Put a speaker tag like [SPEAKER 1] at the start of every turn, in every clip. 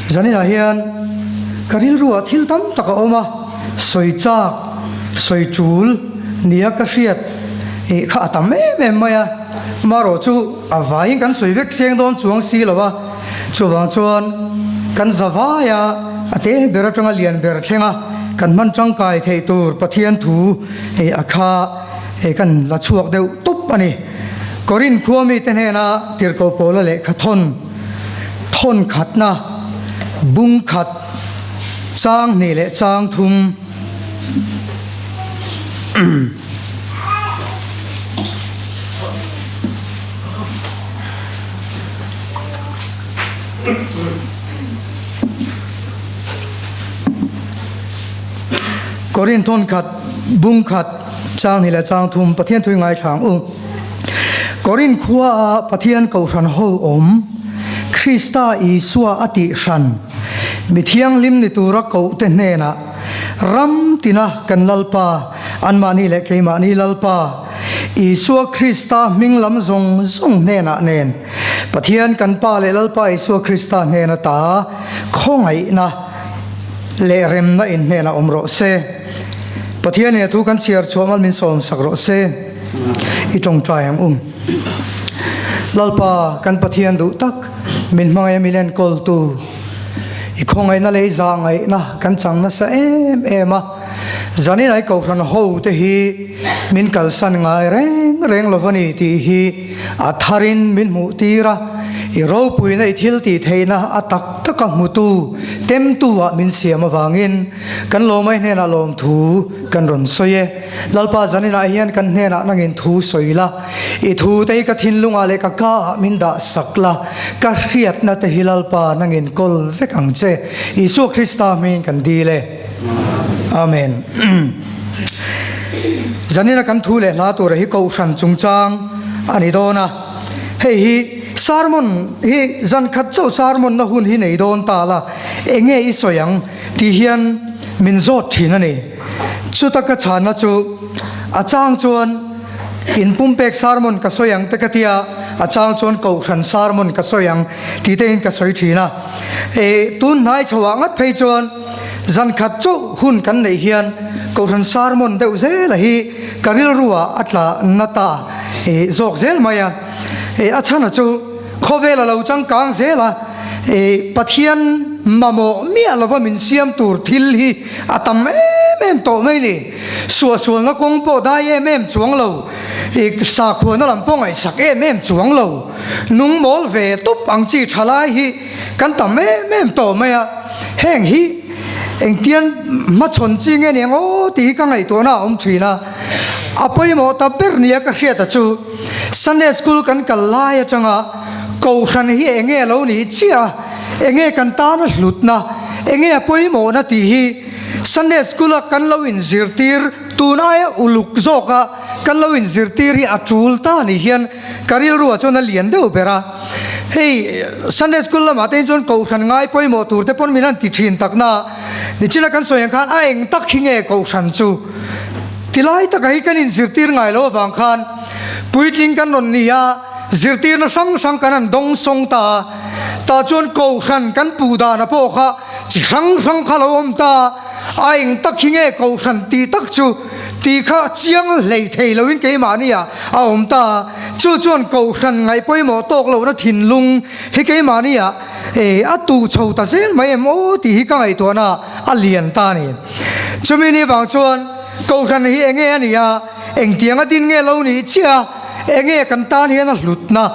[SPEAKER 1] Zaninah hian ka rilruah thil tam tak a awm a, sawi chak, sawi tul nia ka hriat ih kha a tam em em mai a, amaherawh chu a vaiin kan sawi vek seng dawn chuang si lo a, chuvang chuan kan za vaia a te ber atanga lian ber thlenga kan hman tangkai theih tur Pathian thu ih a kha ih kan la chhuak deuh tup a ni. Korin khua mite hnena tirhkoh pawla lehkha thawn thawn khatna bung khat chang hnih leh chang thum Korin thawn khat bung khat chang hnih leh chang thum Pathian thui ngaithla ang u. Korin khua a Pathian kohhran ho awm, Krista Isua a tih hran, mi thianghlim ni tura kohte hnenah ram tina kan Lalpa, anmahni leh keimahni Lalpa, Isua Krista hming lam zawng zawng hnenah nen Pathian kan Pa leh Lalpa Isua Krista hnen ata khawngaihna leh remna in hnenah awm rawh se. Pathianin a thu kan chhiar chhuah mal min sawmsak rawh se. I tawngtai ang u. Lalpa kan Pathian duh tak min hmangaih min enkawltu i khawngaihna leh i zahngaihna kan chang nasa em em a. Zanin ai kohhran ho te hi min kalsan ngai reng reng lo a ni tih hi a tharin min hmuh tir a, i ropuina i thil tih theihna a tak taka hmutu temtu ah min siam avangin kan lawmai hnenah lawmthu kan rawn sawi e. Lalpa zaninah hian kan hnenah nangin thu sawi la, i thu te hi ka thinlungah leh ka ka ah min dah sak la, ka hriatna te hi Lalpa nangin kawl vek ang che. Isua Krista hmingin kan dil e. Amen. Zanina kan thu leh hla tura hi Kohhran chungchang a ni dawn a. Hei hi sermon hi zan khat chauh sermon na hun hi nei dawn ta la, enge i sawi ang tih hian min zawt thin a ni. Chuta ka chhanna chu a chang chuan in pumpek sermon ka sawi ang te ka tia, a chang chuan Kohhran sermon ka sawi ang tih te in ka sawi thin a. E tun hnai chhoah ngat phei chuan zan khat chauh hun kan neih hian Kohhran sermon deuh zela hi ka rilruah a tla na ta e zawk zel mai a. E a chhana chu khawvel a lo changkang zel a, e Pathian mamawh miah lova min siam tur thil hi a tam em em tawh mai ni. Suahsualna kawng pawh dai em em chuang lo, i sakhuana lam pawh ngaihsak em em chuang lo, nung mawl ve tawp ang chi tha lai hi kan tam em em tawh mai a. Heng hi engtian hmachhawn chi nge ni ang aw tih hi ka ngaihtuahna a awm thin a. A pawimawh ta ber nia ka hriat a chu Sunday School kan kal lai atanga Kohhran hi enge a lo nih chiah a, enge kan tana hlutna, enge a pawimawhna tih hi Sunday School a kan lo inzirtir tun aia uluk zawka kan lo inzirtir hi a tul ta ni hian ka rilruah chuan a lian deuh ber a. Hei Sunday School lamah te hi chuan Kohhran ngai pawimawh tur te pawn min han ti thin takna nichina kan sawi ang khan a eng tak hi nge Kohhran chu tilai taka hi kan inzirtir ngai lo avang khan puitling kan rawn ni a, Zirtirna hrang hrang kan han dawng sawng ta a, tah chuan Kohhran kan puh dana pawh kha chi hrang hrang kha lo awm ta a, a eng tak hi nge Kohhran tih tak chu tih kha chiang hlei thei loin keimahni ah a awm ta a, chu chuan Kohhran ngaih pawimawh tawk lohna thinlung hi keimahni ah e a tuh chho ta zel mai em aw tih hi ka ngaihtuahna a lian ta a ni. Chumi ni vang chuan Kohhran hi enge a nih a, engtianga din nge lo nih chiah a, Enge kan tan hian a hlutna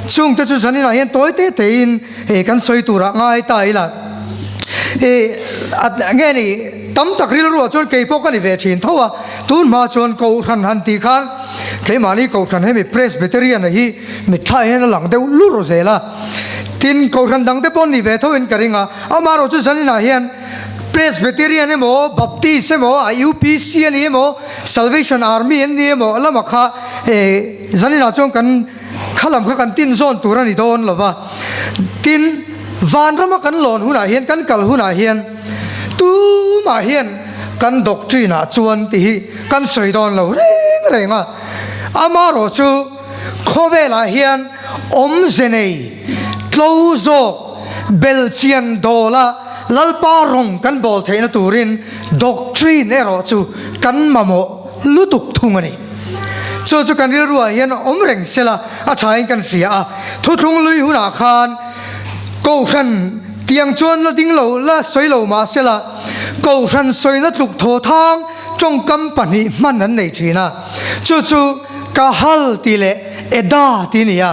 [SPEAKER 1] chungte chu zaninah hian tawi te tein eh kan sawi turah ngai ta ila. Eh nge ni tam tak rilruah chuan kei pawh ka ni ve thin tho a, tun hma chuan Kohhran han tih khan keimahni Kohhran hemi Presbyterian a hi mitthla hian a lang deuh lur zel a, tin Kohhran dangte pawh ni ve tho in ka ring a, amaherawh chu zaninah hian Presbyterian emaw, Baptist emaw, a UPC a ni emaw, Salvation Army an ni emaw lama kha eh zaninah chuan kan kha lam kha kan tin zawn tur a ni dawn lo va. Tin, vanrama kan lawn hunah hian, kan kal hunah hian tumah hian kan doctrine ah chuan tih hi kan sawi dawn lo reng reng a. Amaherawh chu khawvelah hian awmze nei, tlo zawk. Belhchian dawla Lalpa rawng kan bawl theihna turin doctrine erawh chu kan mamawh lutuk thung a ni. Chu chu kan rilruah hian awm reng sela a thain kan hria a, thuthlung lui hunah khan Kohhran tiang chuan la ding lo la sawi lo mah sela Kohhran sawina tluk thaw thang tawngkam pahnih hman an nei thin a, chu chu Kahal tih leh Eda tih a ni a.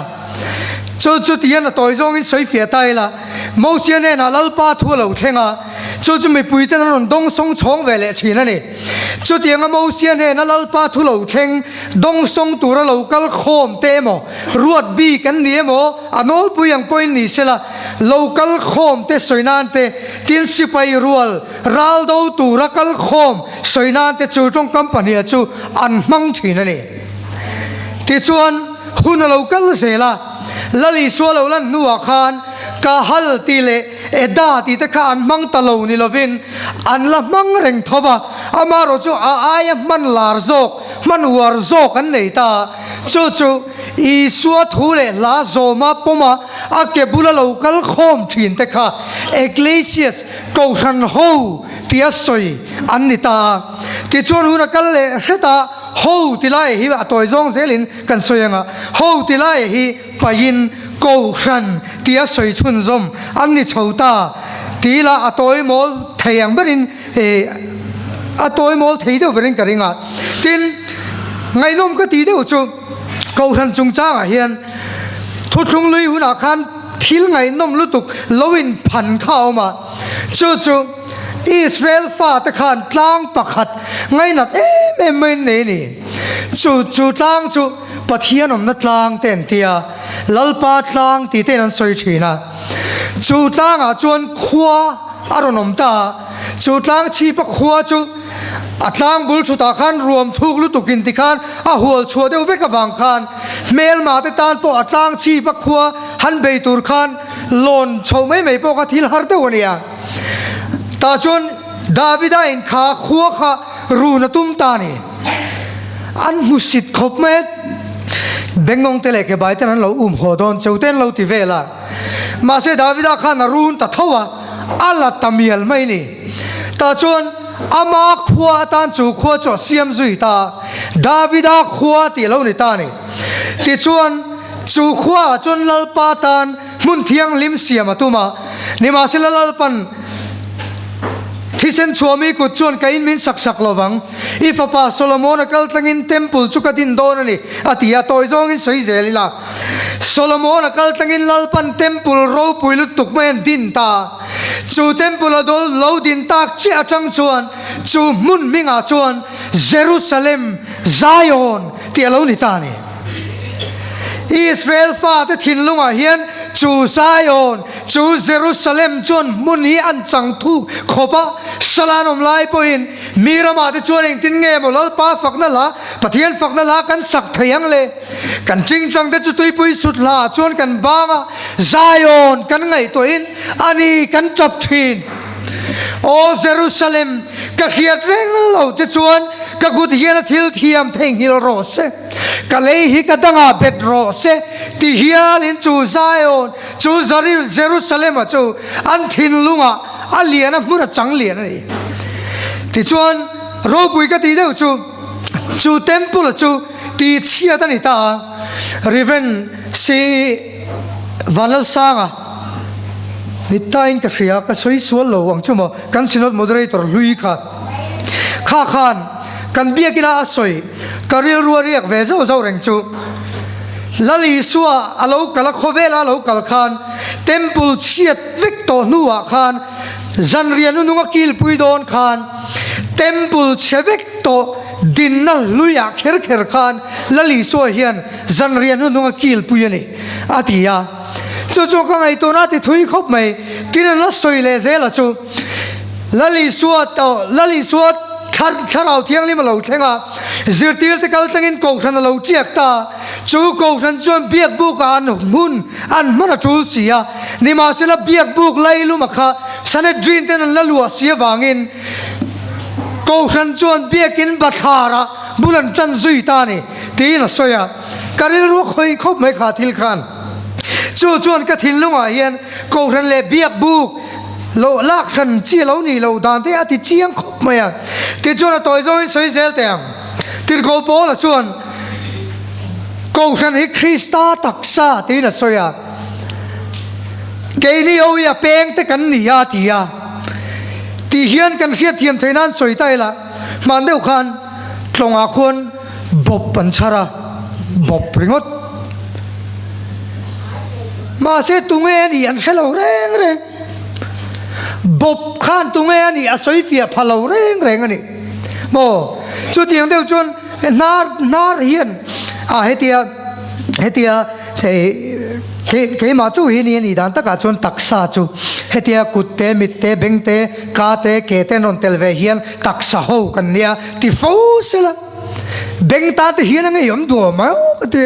[SPEAKER 1] Chu chu tihian a tawi zawngin sawi fiah ta ila, Mosia hnenah Lalpa thu a lo thleng a, chu chu mipuiten an rawn dawng sawng chhawng ve leh thin a ni. Chutianga Mosia hnena Lalpa thu lo thleng dawng sawng tura lo kal khawm te emaw, ruat bik an ni emaw, a nawlpui ang pawhin ni sela, lo kal khawm te sawi nan te, tin sipai rual ral do tura kal khawm sawi nan te chu tawngkam pahniha chu an hmang thin a ni. Tichuan, hun a lo kal zel a, Lal Isua lo lan hnuah khan Kahal tih leh Eda tih te kha an hmang ta lo ni lovin an la hmang reng tho va, amaherawh chu a aia hman lar zawk, hman uar zawk an nei ta a. Chu chu Isua thu leh hla zawma pawma a ke bula lo kal khawm thin te kha Ecclesias, Kohhran ho, tia sawi an ni ta a. Tichuan hun a kal leh hret a, Ho ti lai hi a tawi zawng zelin kan sawi anga, ho ti lai hi pahin Kohhran tia sawi chhunzawm an ni chho ta ti ila a tawi mawl thei ang berin a tawi mawl thei deuh berin ka ring a. Tin, ngaihnawm ka tih deuh chu Kohhran chungchangah hian thuthlung lui hunah khan thil ngaihnawm lutuk lo inphan kha a awm a, chu chu, Israel fate khan tlang pakhat ngainat em em maiin nei a ni. Chu chu tlang chu Pathian awmna tlang te an ti a, Lalpa tlang tih tein an sawi thin a. Chu tlangah chuan khua a rawn awm ta a, chu tlang chhipa khua chu a tlang bul thutah khan ruam thuk lutukin tikhan a hual chhuah deuh vek avang khan hmelma te tan pawh a tlang chhipa khua han bei tur khan lawn chhoh mai mai pawh kha thil har deuh a ni a. Tah chuan Davida in kha khua kha run a tum ta a ni. An hmusit khawp mai a, Bengawng te leh kebai ten an lo um haw dawn cheu te an lo ti vel a. Mahse Davida khan a run ta tho a, a la ta mial mai a ni. Tah chuan ama khua atan chu khua chu a siam zui ta a, Davida khua tih a lo ni ta a ni. Tichuan chu khuaah chuan Lalpa tan Hmun thianghlim siam a tum a, nimahsela Lalpan thisen chhuahmi kut chuan ka in min sak sak lo vang. I fapa Solomon-a kal tlangin temple chu ka din dawn a ni, a ti a, tawi zawngin sawi zel ila. Solomon-a kal tlangin Lalpan temple ropui lutuk mai an din ta. Chu temple a lo din tak chiah atang chuan chu hmun hmingah chuan Jerusalem, Zion, tih a lo ni ta a ni. Israel fate thinlungah hian chu Zion, chu Jerusalem chuan hmun hi an chang thuk khawp a, salan awm lai pawhin mi ramah te chuan engtin nge maw Lalpa fakna hla, Pathian fakna hla kan sak thei ang le? Kan tingtang te chu tuipui sut hlaah chuan kan bang a, Zion kan ngaihtuahin a ni kan tap thin. Aw Jerusalem, ka hriat reng lo che chuan ka kut hian a thil thiam theihnghilh rawh se. Ka lei hi ka dangah bet rawh se ti hialin chu Zion, chu Jerusalem-a chu an thinlungah a lian a hmun a chang lian a ni. Tichuan, ropui ka tih deuh chu, chu temple-a chu tihchhiat a ni ta a, Rev. C. Vanlalsanga ni tain ka hria, ka sawi sual lo ang chu maw, kan Synod Moderator hlui kha kha khan kan biakina a sawi ka rilru a riak ve zauh zauh reng chu. Lal Isua a lo kal a, khawvela a lo kal khan Temple chhiat vek tawh hnuah khan zanriah nunung a kilpui dawn khan Temple chhe vek tawh dinna hluiah kher kher khan Lal Isua hian Zanriah hnuhnung a kilpui a ni, a ti a. Chu chu ka ngaihtuahna a ti thui khawp mai. Tin an la sawi leh zel a chu. Lal Isua Lal Isua Thlarau Thianghlim a lo thleng a, zirtirte kal tlangin Kohhran a lo tiak ta. Chu Kohhran chuan biakbukah an hmun an hman a tul si a. Nimahsela biakbuk lailuma kha Sanhedrin ten an la luah si avangin Kohhran chuan biakin bathlarah bul an tan zui ta a ni. Tiin a sawi a, ka rilru a khawih khawp mai kha thil khan. Chu chuan ka thinlungah hian Kohhran leh biak buk lo lak hran chi a lo nih loh dan te a ti chiang khawp mai a. Tichuan a tawi zawngin sawi zel teh ang. Tirhkoh Paula chuan Kohhran hi Krista taksa tiin a sawi a. Keini ho hi a peng te kan ni a ti a. Tih hian kan hriatthiam theih nan sawi ta ila, hman deuh khan tlawngah khuan bawp an chhar a, bawp ringawt. Mahse tunge a nih an hre lo reng reng. Bawp khan tunge a nih a sawi fiah pha lo reng reng a ni. Maw? Chutiang deuh chuan hnar hnar hian a hetia hetia hei keimah chu hi ni a nih dan takah chuan taksa chu hetia kut te, mit te, beng te, ka te, ke te an rawn tel ve hian taksa ho kan nia ti fo sela. Beng ta te hian a ngeiawm duam mai aw ka ti.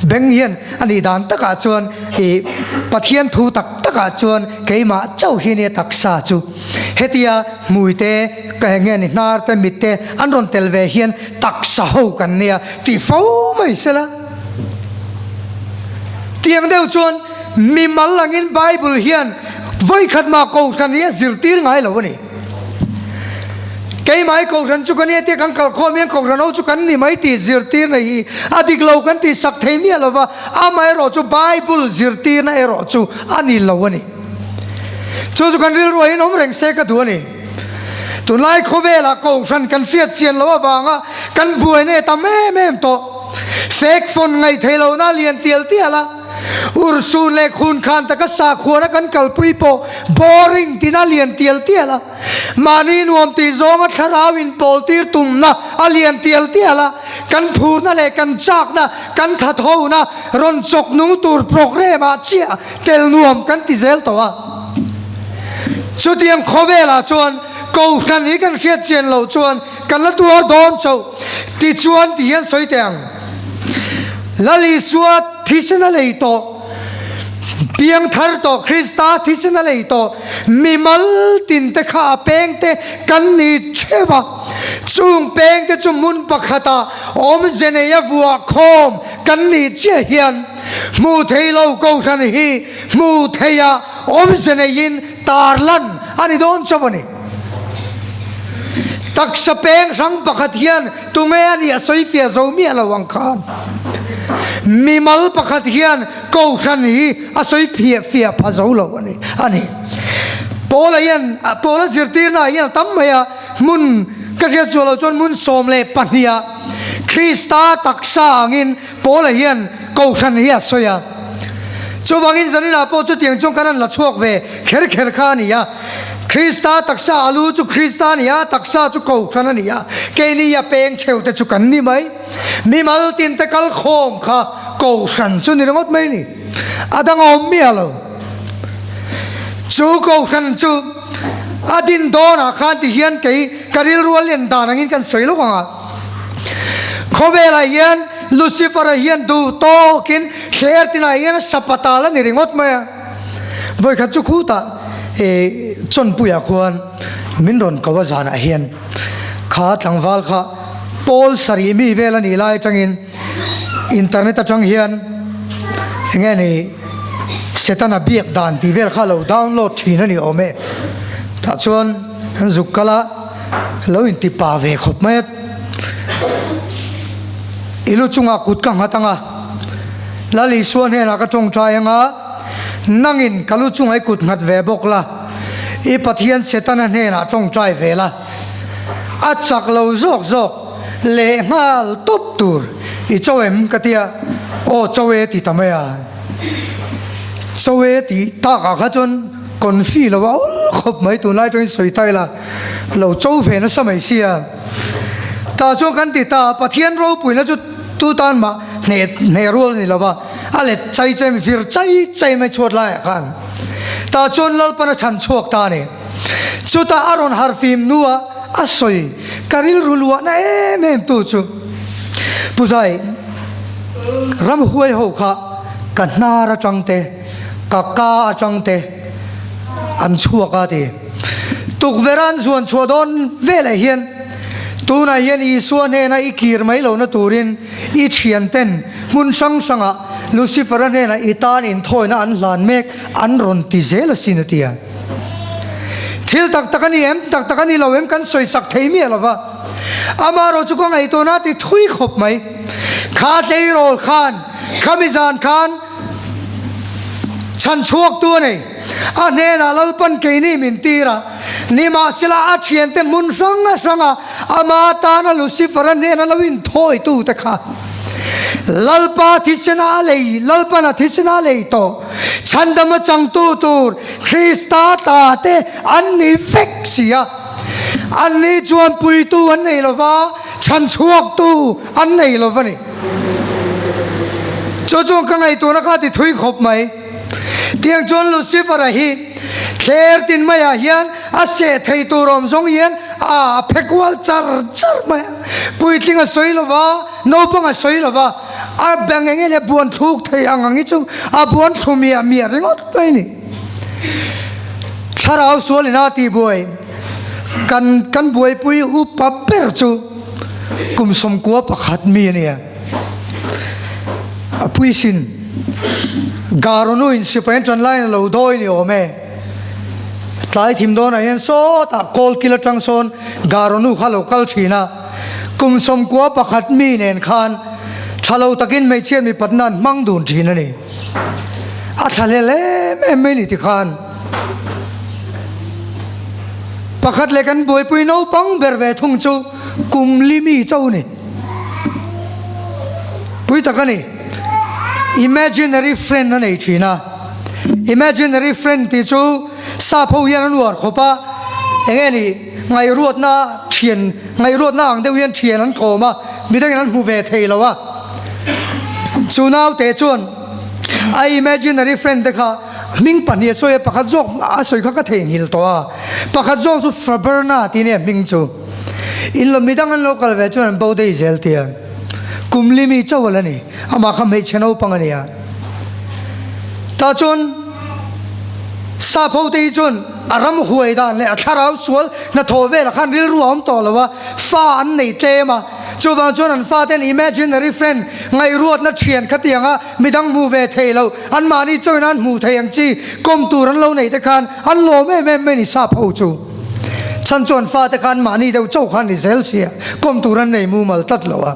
[SPEAKER 1] Beng hian a nih dan takah chuan ih Pathian thu tak takah chuan keimah chauh hi nia taksa chu. Hetia hmui te, ka eng nge ni hnar te, mit te an rawn tel ve hian taksa ho kan nia ti fo mai sela. Tiang deuh chuan mimal angin Bible hian vawikhat mah kohhran hi a zirtir ngai lo a ni. Keimah hi kohhran chu ka nia tia kan kalkhawm hian kohhran ho chu kan ni mai tih zirtirna hi a dik lo kan tih sak thei miah lo va, amaherawh chu Bible zirtirna erawh chu a ni lo a ni. Chu chu kan rilru ahin awm reng se ka duh a ni. Tunlai khawvelah kohhran kan hriat chian loh avanga kan buaina e tam em em tawh. Fake phone ngaih theih lohna a lian tial tial a. Urhsun leh khunkhan taka sakhuana kan kalpui pawh boring tina lian tial tial a, mahni nuam tih zawnga thlarau inpawltir tumna a lian tial tial a, kan phurna leh kan chakna, kan thathona rawn chawk nung tur programme ah chiah tel nuam kan ti zel tawh a. Chutiang khawvelah chuan Kohhran hi kan hriat chian loh chuan kan la tuar dawn chauh tichuan ti hian sawi teh ang. Lal Isua thisen a lei tawh, piangthar tawh Krista thisen a lei tawh, mimal tin te kha a peng te kan ni theuh a, chung peng te chu hmun pakhatah awmze nei a vuah khawm kan nih chiah hian hmuh thei lo Kohhran hi hmuh theiah awmze neiin tarlan a ni dawn chauh a ni. Taksa peng hrang pakhat hian tunge a nih a sawi fiah zo miah lo ang khan mimal pakhat hian Kohhran hi a sawi fiah fiah pha zo lo a ni a ni. Paula hian Paula zirtirna ah hian a tam mai a, hmun ka hriat sual lo chuan hmun 12 ah Krista taksa angin Paula hian Kohhran hi a sawi a. Chuvangin zaninah pawh chutiang chuan kan han la chhuak ve kher kher kha a ni a. Krista taksa a lu chu Krista a ni a, taksa chu Kohhran a ni a, keini a peng theu te chu kan ni mai. Mimal tin te kal khawm kha Kohhran chu ni ringawt mai ni. A dang a awm miah lo. Chu Kohhran chu a din dawnah khan ti hian kei ka rilru a len dan angin kan sawi lawk ang a. Khawvelah hian Lucifer-a hian duh tawkin thler tinah hian a sapatal a ni ringawt mai a. Vawikhat chu khutah eh Chawnpuiah khuan min rawn ko a zanah hian kha tlangval kha pawl sarih mi vel a nih lai atangin internet atang hian enge ni Setana biak dan tih vel kha lo download thin a ni awm e. Tah chuan an zuk kal a. Lo inti pa ve khawp mai a, i lu chungah kut ka nghat ang a, Lal Isua hnenah ka tawngtai ang a, nangin ka lu chungah i kut nghat ve bawk la, i Pathian Setana hnenah tawngtai ve la, a chak lo zawk zawk leh nghal tawp tur i cho em ka tia, aw cho e ti ta mai a, cho e tih takah kha chuan confi lo a awl khawp mai tunlai atangin sawi ta ila. Lo cho ve nasa mai sia. Tah chuan kan ti ta, Pathian ropuina chu tu tan mah hneh hneh rual a ni lo va, a let chai chai mai, vir chai chai mai chhuat laiah khan. Tah chuan Lalpan a chhan chhuak ta a ni. Chutah a rawn harfim hnua a sawi ka rilru luahna em em tu chu, Pu Zai, ramhuai ho kha ka hnar atang te, ka ka atang te an chhuak a ti. Tukverh an zuan chhuah dawn veleh hian tunah hian Isua hnena i kir mai lohna turin i thianten hmun hrang hrangah Lucifer-a hnenah i tan inthawina an hlan mek an rawn ti zel asin a ti a. Thil tak tak a ni em, tak tak a ni lo em kan sawi sak thei miah lo va. Amaherawh chu ka ngaihtuahna a ti thui khawp mai. Kha tleirawl khan, khami zan khan chhan chhuaktu a nei. A hnenah Lalpan keini min tir a, nimahsela a thiante hmun hrang hranga ama tana Lucifer-a hnena lo inthawitute kha Lalpa thisena a lei, Lalpan a thisena a lei tawh, chhandama changtu tur Krista ta te an ni vek si a. Anni chuan puitu an nei lo va, chhanchhuaktu an nei lo va ni. Chu chuan ka ngaihtuahna kha ti thui khawp mai. Tiang chuan Lucifer-a hi thler tin maiah hian a seh thei tur awm zawng hian a phe kual char char mai a. Puitling a sawi lo va, naupang a sawi lo va, a beng eng eng leh buan thluk thei ang ang hi chu a buan thlu miah miah ringawt mai a ni. Thlarau sual ina tihbuai kan kan buaipui upa ber chu kum 11 mi a ni a. A puisin Garo nu in sipai an ṭan laiin a lo dawi ni awm e. Tlai thim dawnah hian sawtah kawlkil aṭang sawn Garo nu kha a lo kal ṭhin a. Kum 91 mi nen khan ṭha lo takin hmeichhia mipatna an hmang dun ṭhin a ni. A thlahlel em em mai ni tikhan pakhat leh kan buaipui naupang ber ve thung chu kum li mi cho ni. Pui tak a ni. Imaginary friend a nei thin a. Imaginary friend tih chu sap ho hian an uar khawp a, eng nge ni ngaihruatna thian ngaihruatna ang deuh hian thian an kawm a, midangin an hmu ve thei lo a. Chu naute chuan a imaginary friend te kha hming pahnih a sawi a, pakhat zawk a sawi kha ka theihnghilh tawh a, pakhat zawk chu Fraberna tih a nia hming chu. In lo midang an lo kal ve chuan an bo daih zel tia. Kum li mi chauh a la ni. Amah kha hmeichhe naupang a ni a. Tah chuan sap ho te hi chuan a ram huai dan leh a thlarau sual hnathawh velah khan rilru a awm tawh lo a, fa an nei tlem a. Chuvang chuan an faten imaginary friend ngaihruatna thian khatianga midang hmu ve thei lo, anmahni chauhin an hmuh thei ang chi kawm tur an lo neih te khan an lawm em em mai ni sap ho chu. Chhan chuan fate kha anmahni deuh chauh khan ni zel sia, kawm tur an nei mumal tlat lo a.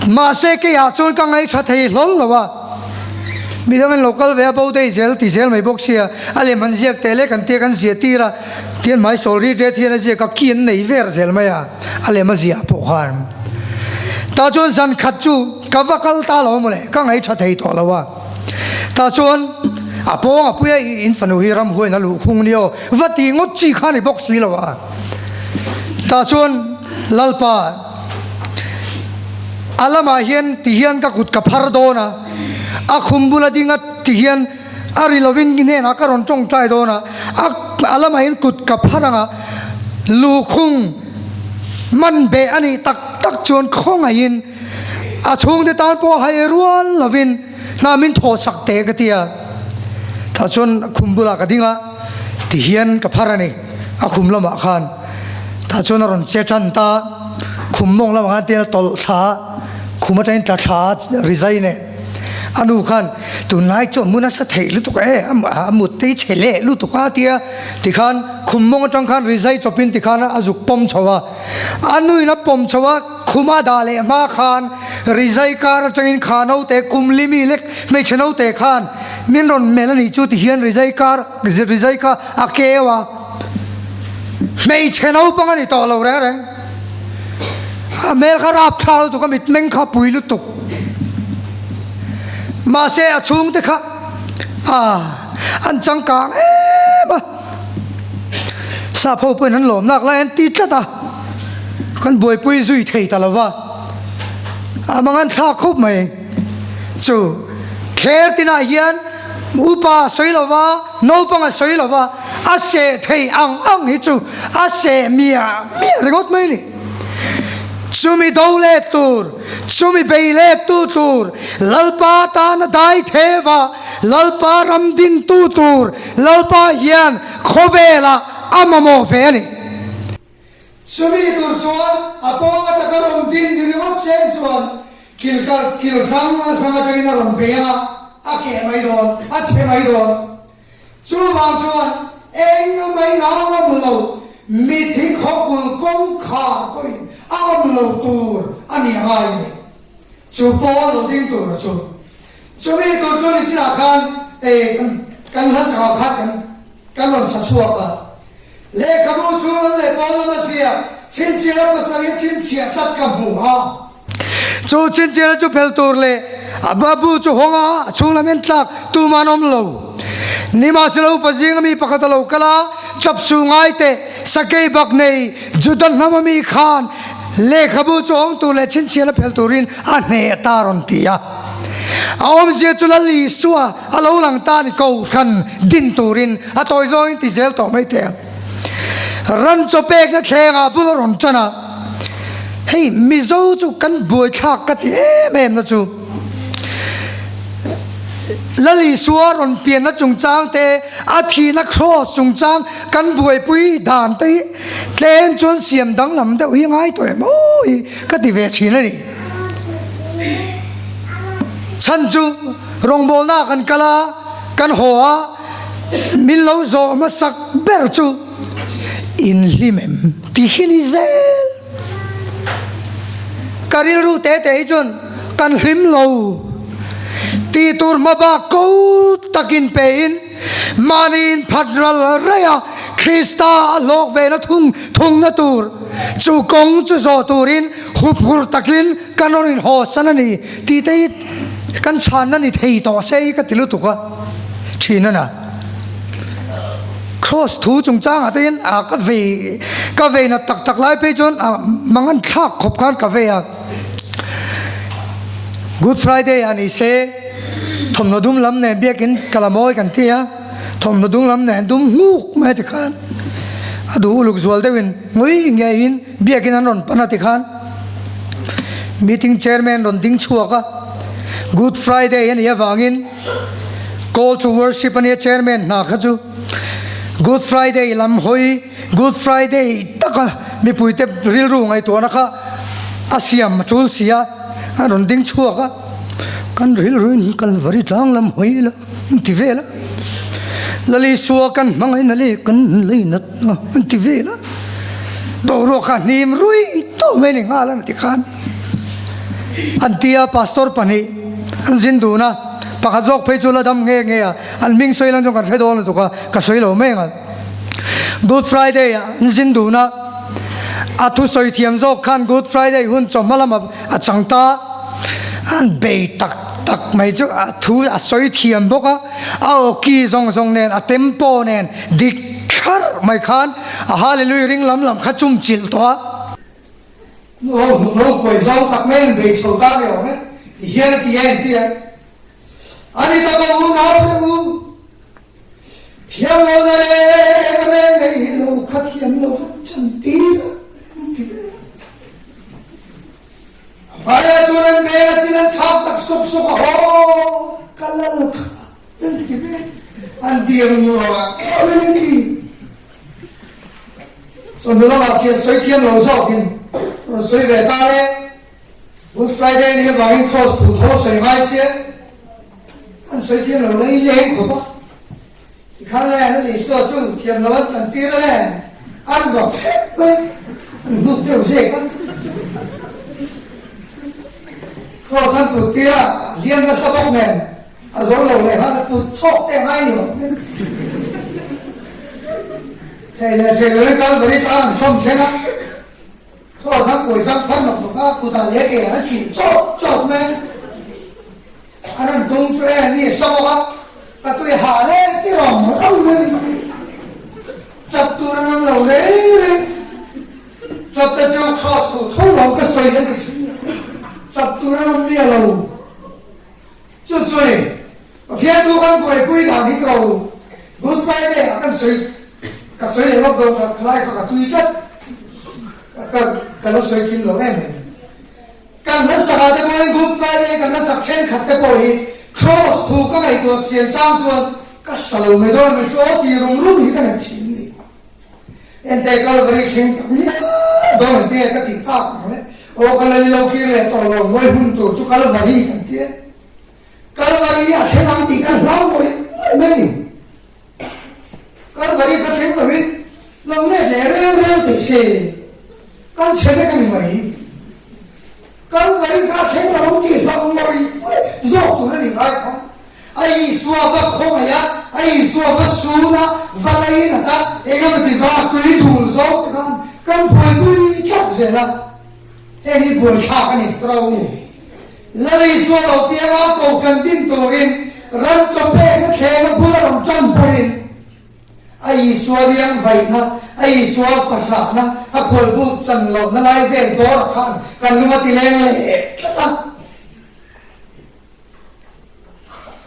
[SPEAKER 1] Mahse keiah chuan ka ngaihṭha thei hlawl lo a. Midang an lo kal ve a, bo dei zel ti zel mai bawk sia, a lem han ziak teh leh kan tia kan zia tir a, tian hmai sawl rit ret hian a ziak a, ki an nei ver zel mai a, a lem a ziah pawh khan. Tah chuan zan khat chu ka va kal ta lo mawle, ka ngaihṭha thei tawh lo a. Tah chuan a pawng a puia i in fanu hi ramhuaiin a luh khung ni aw, va ti ngawt chi kha ni bawk si lo a. Tah chuan Lalpa a lamah hian ti hian ka kut ka phar dawn a, a khum bula ding a ti hian a ri lovin i hnenah ka rawn tawngtai dawn a, a lamah hian kut ka phar ang a, luhkhung man beh a nih tak tak chuan khawngaihin A chhungte tan pawh hai rual lovin hna min thawh sak teh ka ti a. Tah chuan a khum bulah ka ding a, tihian ka phar a ni, a khum lamah khan. Tah chuan a rawn che tan ta, khum mawng lamah khan tian a tawlh thla a, khum atangin tla thla a rizai nen. A nu khan, Tunlai chu a mu nasa theih lutuk e, a mut te hi chhe leh lutuk a tia. Tikhan khum mawng atang khan rizai chawpin tikhan a zuk pawm chho a. A nuin a pawm chho a, khuma dah leh hma khan rizai kar atangin kha naute kum li mi lek hmeichhe naute khan min rawn melh a nih chu ti hian rizai kar rizai kha a keu a, hmeichhe naupang a ni tawh lo reng reng. A hmel kha rap thla lutuk a, mitmeng kha pui lutuk. Mahse a chhungte kha a an changkang em a. Sap ho pawhin an lawm lak lai an ti tlat a, kan buaipui zui thei ta lo va, a mang an thlak khawp mai. Chu thler tinah hian upa a sawi lo va, naupang a sawi lo va, a seh thei ang ang hi chu a seh miah miah ringawt mai a ni. Chumi do let tur, chumi bei let tu tur, Lalpa tana dai theva, Lalpa ram dingtu tur, Lalpa hian khawvelah a mamawh ve a ni. Chumi tur chuan a pawng ataka rawn ding ni ringawt seng chuan. Kil kar kil hrang hrang atangin a rawn bei ang a, a keh mai dawn, a chhe mai dawn. Chuvang chuan eng mai a ngam lo, mithi khawkul kawngkhar pawhin a ngam lo tur a ni a ngai a ni. Chu pawl lo ding tur a chu. Chumi tur chu ni chinah khan ei kan hla sakah khan kan kan rawn sa chhuak a. Lehkhabu chhung lam leh pawn lama ziak chhinchhiahna pasarih chhinchhiah tlat ka hmu a. Chu chhinchhiahna chu phel tur leh a bu chu hawng a, a chhung lam en tlak tum an awm lo. Nimahsela upa zinga mi pakhat a lo kal a, Chap su ngai teh, sakei bak nei Juda hnama mi khan lehkhabu chu hawng tur leh chhinchhiahna phel turin a hneh ta rawn ti a. A awmzia chu Lal Isua a lo lang ta a ni Kohhran din turin a tawi zawngin ti zel tawh mai teh ang. Ran chaw pekna thlengah bul a rawn tan a, hei Mizo chu kan buaithlak ka ti em em na chu Lal Isua rawn pianna chungchang te, a thihna cross chungchang kan buaipui dan te hi tlem chuan siam danglam deuh hi ngai tawh em aw hi ka ti ve thin a ni. Chhan chu rawngbawlna ah kan kal a, kan haw a, min lo zawh hmasak ber chu inhlim em ti hi ni zel. Ka rilru te te hi chuan kan hlim lo tih tur hma bak ko takin pe in mahni in phat ral raih a, Krista a hlawk ve na thung thungna tur chu kawng chu zawh turin huphur takin kan rawn inhaw san a ni tih te hi kan chhanna ni thei tawh se hi ka ti lutuk a thin a na. Cross thu chungchangah te hian a ka vei ka vei nat tak tak lai phei chuan a mangan thlak khawp khan ka vei a. Good Friday ah ni se thawmhnaw dum lam nen biakin ka la mawi kan ti a, thawmhnaw dum lam nen dum hnuk mai ti khan a duh uluk zual deuhin ngawih ngeiin biakin an rawn pan a ti khan meeting chairman rawn ding chhuak a, Good Friday a nih avangin call to worship a nia chairman hna kha chu Good Friday lam hawi Good Friday taka mipuite rilru ngaihtuahna kha a siam a tul si a, a rawn ding chhuak a, kan rilruin Kalvari tlang lam hawi ila an ti vel a, Lalisua kan hmangaihna leh kan leinatna an ti vel a, boruak kha hnim rui tawh mai ni nghal a ti khan an ti a, Pastor pahnih an zin dun a, pakhat zawk phei chu la dam nghe nghe a, an hming sawi lan chuan kan hre dawn lutuk a, ka sawi lo mai ang a. Good Friday ah an zin dun a, a thusawi thiam zawk khan Good Friday hun chawhma lama a chang ta, an bei tak tak mai chu a thu a sawi thiam bawk a, a awki zawng zawng nen a tempo nen dik thlarh mai khan a Hallelujah ring lam lam kha chum chilh tawh a. Nu ho hmuh lo kuai zawng tak mai an bei chho ta ve awm e, ti hian a ti a inti a, a ni tak a unau te u. Thiam lo na reng reng nei lo kha thiam lo vek chan tir a an ti ve a. A hmaiah chuan an beng a chin an chhak tak sawk sawk a, Haw ka lal kha an ti ve. An dir nuam a keuh in an ti. Chawhnu lamah thian sawi thiam lo zawkin rawn sawi ve ta le. Good Friday ni avangin Cross thu tho sawi ngai sia. An sawi thiam lo lei leng khawp a, tikhan le an Isua chu thiam lo an chantir a le, an va phet mai, an hnuk deuh zek a. Cross an tut tir a, a hliam nasa bawk nen, a zo lo leh nghal a tut chhawk te a ngai ni awm em. Thei leh thei loin Kalvari tlang an sawm thleng a. Cross an kuai zang thar nawk nawk a, kutah leh ke an chhin chawp chawp mai a. A rawn tung chu e ni sa bawk a, ka tui ha le ti rawng rawng mai a ni. Chap tur an awm lo reng reng. Chap te chu cross thu tho rawng ka sawi an ti thin a, chap tur an awm miah lo. Chu chu ni, Pathian chu kan buaipui dan hi tawh lo. Good Friday ah kan sawi, ka sawi leh lawk dawn chuan khalai kha ka tui tlat. Ka ka la sawi kim lo em em. Kan hmasak ah te pawhin Good Friday kan hmasak thenkhat te pawh hi Cross thu ka ngaihtuah chian chang chuan ka hra lo mai dawn mai chu aw ti rum rum hi ka nei thin ni. Ente Calvary hring tak ngial dawn ang te ka tih tak ang le. Aw ka lal lo kir leh tawh lo, ngawi hun tur chu Kalvari kan ti a. Kalvari a thleng ang tih kan hlau ngawih ngawih mai a ni. Kalvari kha thleng lovin lo let leh reu reu teh se kan chhe vek a ni mai. Kalvari kha thleng lo ang tih hlau ngawih ngawih zawk tur a ni ngai kha. A Isua va khawngaih a, a Isua va sun a, va lainat a, eng emaw ti zawng a tui thul zawng te khan kan buaipui tlat zel a. Heng hi buaithlak a ni ka ro u. Lal Isua lo piang a, kohhran din turin ram chaw pekna thleng a bul a rawn tan pawhin a Isua riang vaihna, a Isua fahrahna, a khualbuk chan lohna lai vel dawrah khan kan lung a ti leng leh tlat a.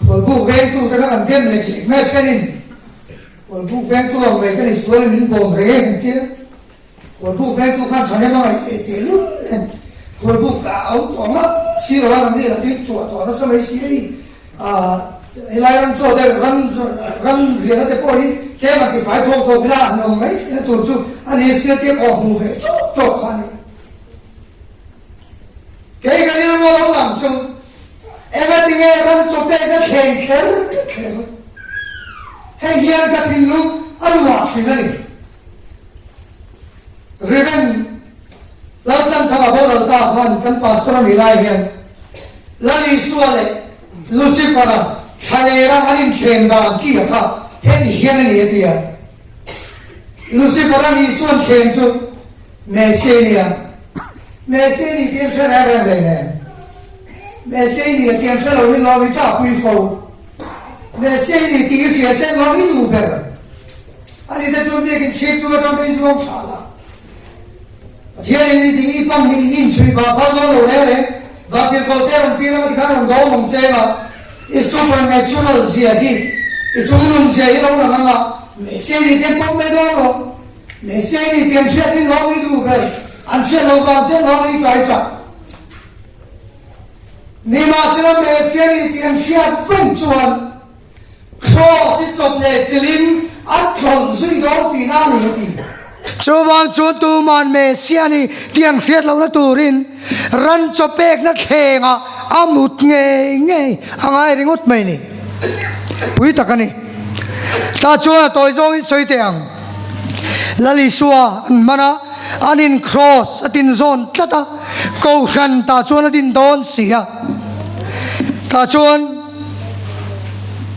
[SPEAKER 1] Khualbuk vengtu te kha kan dem leh leh mai thenin khualbuk vengtu ang mai kan insualin min bawm reng em an tia. Khualbuk vengtu khan thahnem a ngaih ve teh lul nen khualbuk a awm tawh ngam si lo a, nangni lakin chhuah tawh nasa mai si hei helai ram chaw te ram ram riahna te pawh hi tlem an tifai thawk thawk ila an awm mai theihna tur chu a ni sia tia kawh hmuh ve tawk tawk kha a ni. Kei ka rilru a lo lang chu engatinge ram chaw pekna thleng kher kher hei hian ka thinlung a luah thin a ni. Rev. Laltlanthanga boral ta khan kan pastor a nih lai hian Lal Isua leh Lucifer-a thlalera an inthleng dan ki a kha heti hian a ni a ti a. Lucifer-a'n Isua'n thleng chu Messiah ni a, Messiah ni tih an hre reng reng hlei nen. Messiah ni a tih an hre lo hi lawm i ṭahpui fo. Messiah ni tih i hria sen lawm i duh ber. Ani te chuan biakin chhip tum atang te in zawng thlah la. Pathian in i tih i pang hi i inchhui phah phal dawn lo reng reng. Vantirhkoh te rawn tir anga tikhan rawn dawng awm che ema i supernatural zia hi i chungnun zia hi lo lang anga Messiah ni te an pawm mai dawn rawh. Messiah ni te an hriat hi lawm i duh ber. An hriat loh vang che lawm i chai chak. Nimahsela Messiah ni tih an hriat veng chuan Kraws i chawp leh chilhin a tlawlh zui dawn tihna a ni a ti. Chuvang chuan tuman Messiah ni tih an hriat lohna turin ran chaw pekna thlengah a mut ngei ngei a ngai ringawt mai ni. Pui tak a ni. Tah chuan a tawi zawngin sawi teh ang. Lal Isua an hman a, an in kraws a tinzawn tlat a, Kohhran tah chuan a din dawn si a. Tah chuan.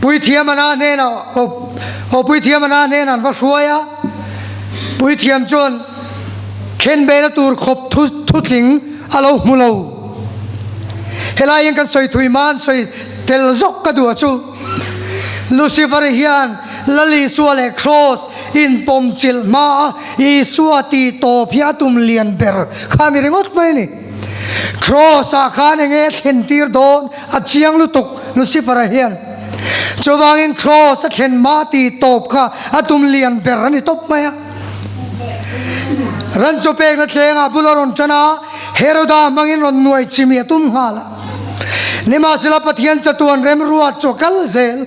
[SPEAKER 1] Puithiam ana hnenah aw Puithiam ana hnenah an va hruai a, Puithiam chuan khenbehna tur khawp thu thutling a lo hmu lo. Helai hian kan sawi thui hma an sawi tel zawk ka duh a chu Lucifer hian Lal Isua leh Kraws inpawm chilh hma a Isua tih tawp hi a tum lian ber kha a ni ringawt mai a ni. Kraws ah khan enge a thlen tir dawn a chiang lutuk Lucifer-a hian. Chuvangin Kraws a thlen mah tih tawp kha a tum lian ber a ni tawp mai a. Ran chaw pekna thlengah bul a rawn tan a, Heroda hmangin rawn nuai chimi a tum nghal a. Nimahsela Pathian chatuan remruat chu a kal zel.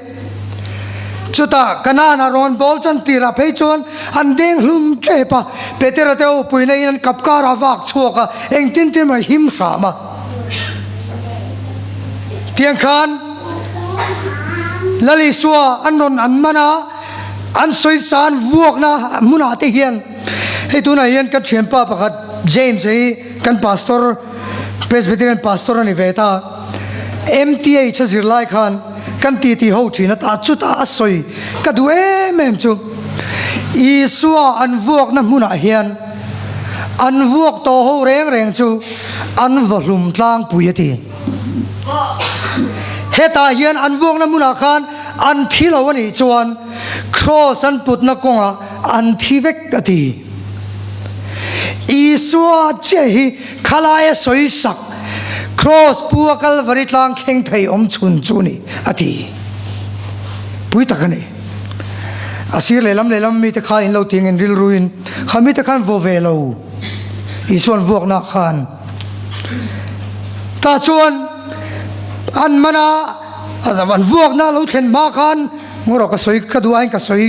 [SPEAKER 1] Chutah Kanaan-ah rawn bawl chan tirah phei chuan an deng hlum tep a, Petera te awpuina in an kap karah vak chhuak a, engtin tin mai him hram a. Tiang khan Lal Isua an rawn an man a, an sawisa an vuakna hmunah te hian hei tunah hian ka thianpa pakhat James hi kan pastor Presbyterian pastor a ni ve ta. MTH a zirlai khan kan titi ho thin a ta chutah a sawi ka duh em em chu Isua an vuakna hmunah hian an vuak tawh ho reng reng chu an vaw hlum tlangpui a ti. Hetah hian an vuakna hmunah khan an thi lo a nih chuan Kraws an putna kawngah an thi vek a ti. Isua chiah hi khalaia sawi sak Kraws pu a Kalvari tlang thleng thei awm chhun chu ni a ti. Pui tak a ni. A sir lehlam lehlam mite kha in lo ti angin rilruin kha mite khan vaw ve lo Isuan vuakna khan tah chuan an man a an vuakna lo thlen hma khan ngaw rawh ka sawi ka duh aiin ka sawi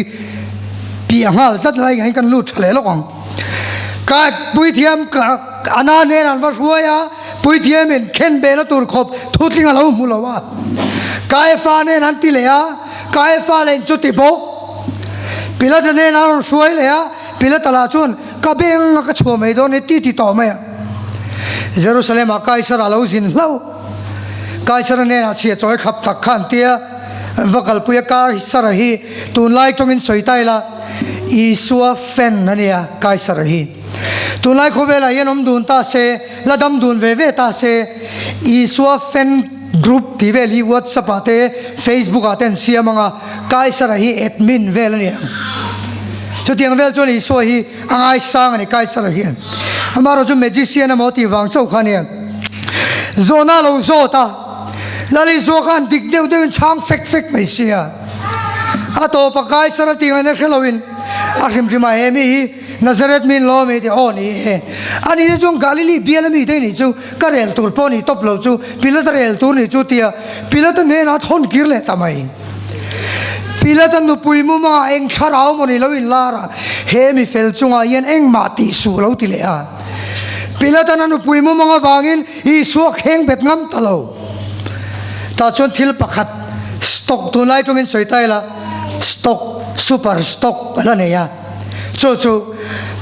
[SPEAKER 1] piah nghal tlat lai hian kan lut tha leh lawk ang. Ka puithiam ka. Anna nen an va hruai a, Puithiamin khenbehna tur khawp thutling a lo hmu lo a. Kaiafa nen an ti leh a, Kaiafa leh in chu ti bawk. Pilata nen an rawn hruai leh a, Pilata lah chuan, Ka beng a ka chhuah mai dawn e ti ti tawh mai a. Jerusalem-ah Kaisara a lo zin hlauh. Kaisara hnenah chhia chawi khap tak kha an ti a, an va kalpui a, Kaisara hi tunlai tawngin sawi ta ila, Isua fan a nia Kaisara hi. Tunlai khawvelah hian awm dun ta se, la dam dun ve ve ta se, Isua fan group tih vel hi WhatsApp ah te Facebook ah te an siam ang a, Kaisara hi admin vel a ni ang. Chutiang vel chuan Isua hi a ngaisang a ni Kaisara hian. Amaherawhchu chu magician emaw tih vang chauh kha a nia. Zawhna a lo zawt a, Lal Isua khan dik deuh deuhin chhang fek fek mai sia. A tawpa Kaisara tih ngaihna hre loin a hrim hrim a, he mi hi Nazareth mi in lawm i ti aw ni e. A nih te chuan Galili bial ami te nih chu ka rel tur pawh nih tawp lo chu Pilata rel tur nih chu tia Pilata hnenah a thawn kir leh ta mai. Pilata nupui mumangah eng thlarau maw ni lo in lar a, he mi fel chungah hian engmah tih suh lo ti leh a. Pilatan a nupui mumang avangin Isua kheng bet ngam ta lo. Tah chuan thil pakhat stock tunlai tawngin sawi ta ila stock super stock a la nei a. Chu chu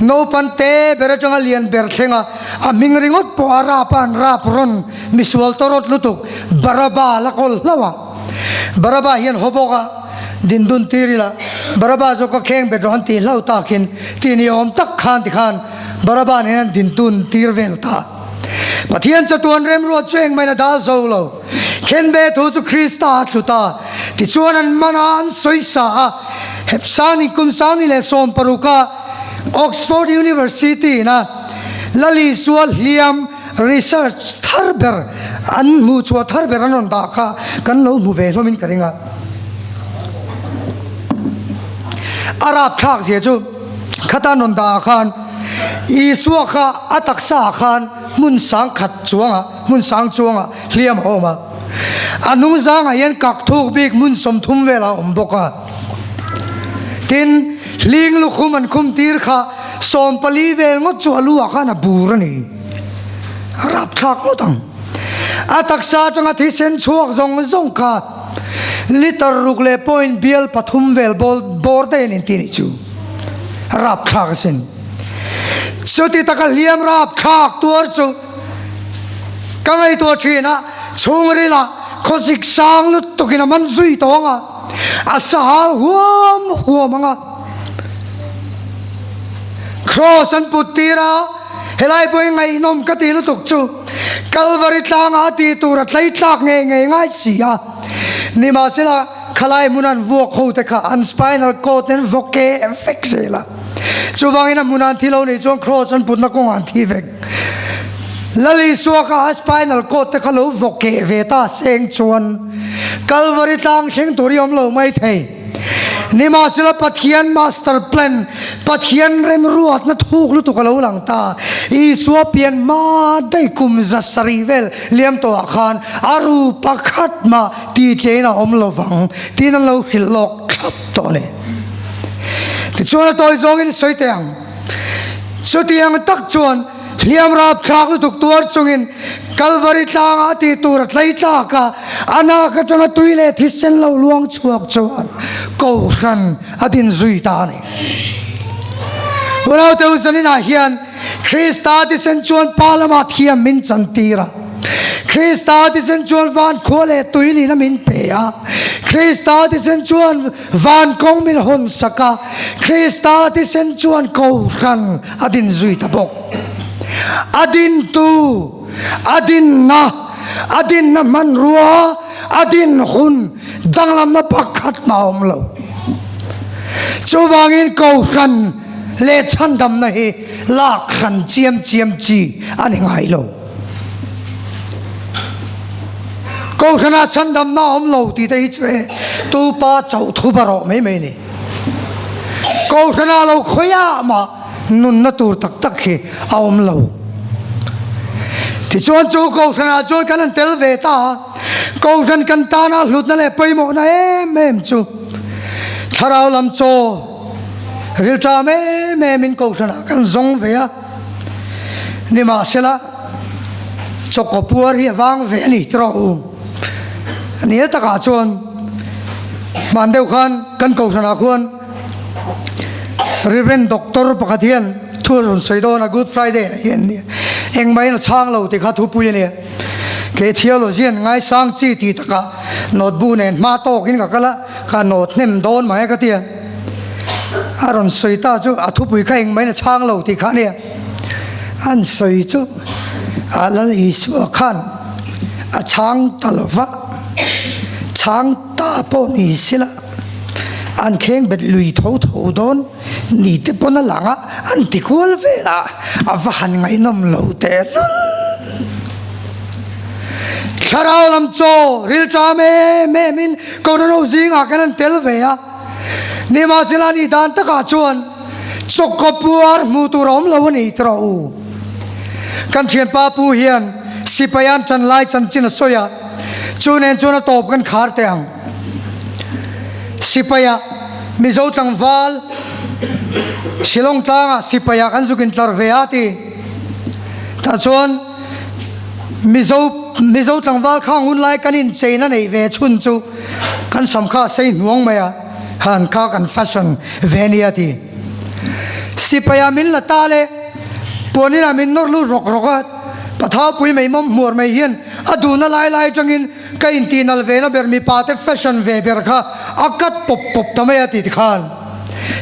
[SPEAKER 1] naupan te ber atanga lian ber thlenga a hming ringawt pawh a rap a an rap rawn misual tawrawt lutuk Baraba la kawl hlauh a. Baraba hian haw bawk a din dun tir ila Baraba zawk a kheng bet rawh an tih hlauh takin tih ni awm tak khan tikhan Baraba nen an din dun tir vel ta. Pathian chatuan remruat chu engmah in a dal zo lo. Khenbe thu chu Krista a thlu ta. Tichuan an man a, an sawi sa a. Hepsani kum sangni leh sawmparuka Oxford University in a Lal Isua hliam research thar ber an hmuh chhuah thar ber an rawn dah kha kan lo hmu ve hlawmin ka ring a. A rapthlak zia chu khata an rawn dah ah khan Isua kha a taksa ah khan hmun sang khat chuangah hmun sang chuangah hliam a awm a. A hnungzangah hian kak thuk bik hmun 30 velah a awm bawk a. Tin, hling lukhum an khum tir kha 14 vel ngawt chu a lu ah khan a bur a ni. A rapthlak ngawt ang. A taksa atanga thisen chhuak zawng zawng kha litre ruk leh point bial pathum vel bawr daih an inti nih chu. A rapthlak asin. Chuti taka hliam rapthlak tuar chu ka ngaihtuah thin a, chhungril ah khawsik sang lutuk in a man zui tawng a, a sahal huam huam ang a. Kraws an put tir a, helai pawh hi ngaihnawm ka ti lutuk chu Kalvari tlangah a tih tur a tlei tlak ngei ngei ngai si a. Nimahsela khalai hmun an vuak ho te kha an spinal cord nen vawk ke vek zel a. Chuvangin a hmun an thi lo nih chuan Kraws an putna kawngah an thi vek. Lal Isua kha a spinal cord te kha lo vawk keh ve ta seng chuan Kalvari tlang thleng tur hi awm lo mai thei. Nimahsela Pathian master plan, Pathian remruatna thuk lutuk a lo lang ta. Isua pian hma daih kum 700 vel liam tawhah khan a ru pakhat mah titlein a awm lovang tiin an lo hrilh lawk thlap tawh a ni. Tichuan a tawi zawngin sawi teh ang. Chutiang tak chuan hliam rapthlak lutuk tuar chungin Kalvari tlangah a tih tur a tlei tlak a, a nak atanga tui leh thisen lo luang chhuak chuan Kohhran a din zui ta a ni. Unaute u zaninah hian Krista thisen chuan Pa lamah thiam min chantir a. Krista thisen chuan van khua leh tui nihna min pe a. Krista thisen chuan Van kawng min hawn sak a, Krista thisen chuan Kohhran a din zui ta bawk. A dintu, a dinna, a dinna hmanrua, a din hun danglamna pakhat mah a awm lo. Chuvangin Kohhran leh chhandamna hi lak hran chiam chiam chi a ni ngai lo. Kohhranah chhandamna a awm lo tih te hi chu e tupa chauh thu ba rawh mai mai ni. Kohhranah lo khawiah mah nunna tur tak tak hi a awm lo. Tichuan chu Kohhranah chuan kan han tel ve ta a, Kohhran kan tana hlutna leh pawimawhna em em chu thlarau lam chaw rilṭam em em in Kohhranah kan zawng ve a. Nimahsela, chawkaw puar hi a vang ve a ni ti rawh u. Nia takah chuan hman deuh khan kan kohhranah khuan Reverend Doctor pakhat hian thu a rawn sawi dawn a, Good Friday ah hian nia engmah in a chhang lo tih kha thupui a nia. Kei theologian ngaisang chi tih takah note bu nen hma tawkin ka kal a, ka note hnem dawn mai ka ti a. A rawn sawi ta chu a thupui kha engmah in a chhang lo tih kha a nia. An sawi chu a Lal Isua khan a chhang ta lo va, chhang ta pawh ni sila an kheng bet lui tho tho dawn ni te pawn a lang a, an ti kual vel a, a va han ngaihnawm lo teh lul. Thlarau lam chaw rilṭam em em in Kohhran zingah kan han tel ve a. Nimahsela ni dan takah chuan chawkkaw puar hmuh tur a awm lo a ni tawh u. Kan thianpa pu hian sipai an tan lai chanchin a sawi a, chu nen chuan a tawp kan khar teh ang. Sipaia Mizo tlangval Shillong tlangah sipaia kan zuk intlar ve a ti. Tah chuan Mizo Mizo tlangval khang hun lai kan incheina neih ve chhun chu Kan sam kha a sei hnuang mai a, han kha kan fashion ve nia ti. Sipai ah min la ta le, puanin ah min nawr lut rawk rawk a, Pathaupui mai mawm hmuar mai hian a duhna lai lai atangin ka intih nal ve na ber mipa te fashion ve ber kha a cut pawp pawp ta mai a ti tikhan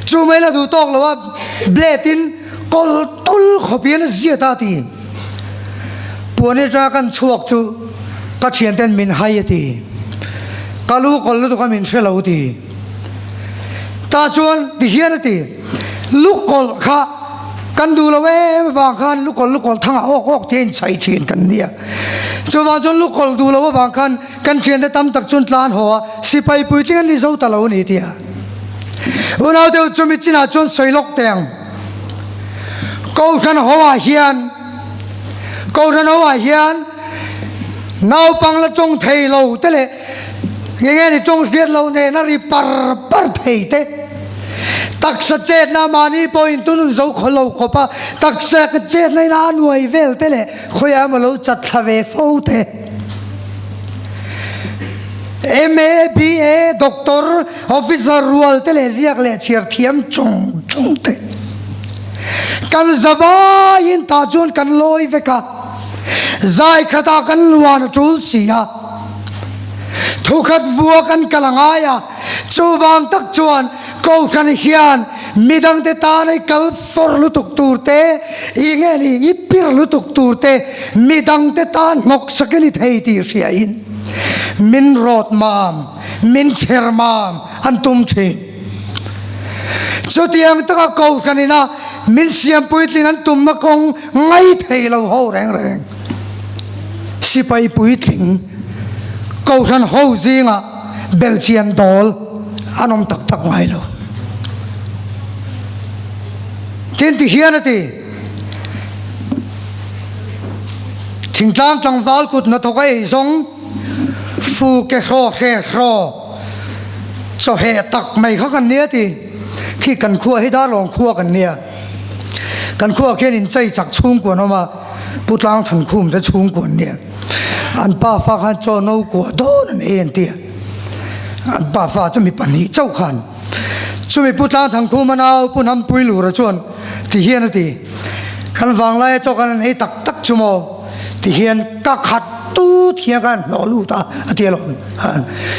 [SPEAKER 1] chu mai la duh tawk lo a blade in kawl tul khawp hian a ziat a ti. Puan atanga kan chhuak chu ka thianten min hai a ti. Ka lu kawl lutuk a min hre lo ti. Tah chuan ti hian a ti, lu kawlh kha kan duh lo em avang khan lu kawlh lu kawlh thangah awk awk tia inchhaih thin kan nia. Chuvang chuan lu kawlh duh lo avang khan kan thiante tam tak chuan tlan haw a, sipai puitling an ni zo ta lo a ni tia. Unau deuh chumi chinah chuan sawi lawk teh ang. Kohhran ho ah hian Kohhran ho ah hian naupang la tawng thei lo te leh nge nge ni tawng hriat loh nena ri par par thei te taksa chetna mahni pawh in tunun zo khaw lo khawp a taksa ka chetna in a nuai vel te leh khawiah emaw lo chat thla ve fo te. MA, BA, Doctor, Officer rual te leh ziak leh chhiar thiam chung chung te kan zavaiin tah chuan kan lawi vek a, zai khatah kan luan a tul si a, thukhat vua kan kal a ngai a, chuvang tak chuan Kohhran hian midangte tana i kal fawr lutuk tur te, i nge ni i pir lutuk tur te midangte tan hnawksak i ni thei tih hriain min rawt mam, min chher mam an tum thin. Chutiang taka Kohhran ina min siam puitlin an tumna kawng ngai thei lo ho reng reng. Sipai puitling Kohhran ho zingah belhchian dawl an awm tak tak ngai lo. Tin ti hian a ti, Thingtlang tlangval kut hnathawk a ei zawng fu ke hraw hre hraw chawheh tak mai kha kan nia ti. Khi kan khua hi Darlawng khua kan nia. Kan khua khian inchei chak chhungkua an awm a, Pu Tlang Thankhum te chhungkua an nia. An pa fa khan chaw no kua dawn an ei an ti a, an pa fa chu mi pahnih chauh khan. Chumi Pu Tlang Thankhum a nau Pu Hnampui Lura chuan ti hian a ti, Kan vanglaia chaw khan an ei tak tak chu maw? Ti hian ka khat tut hian khan hnawh lut a, a ti alawm.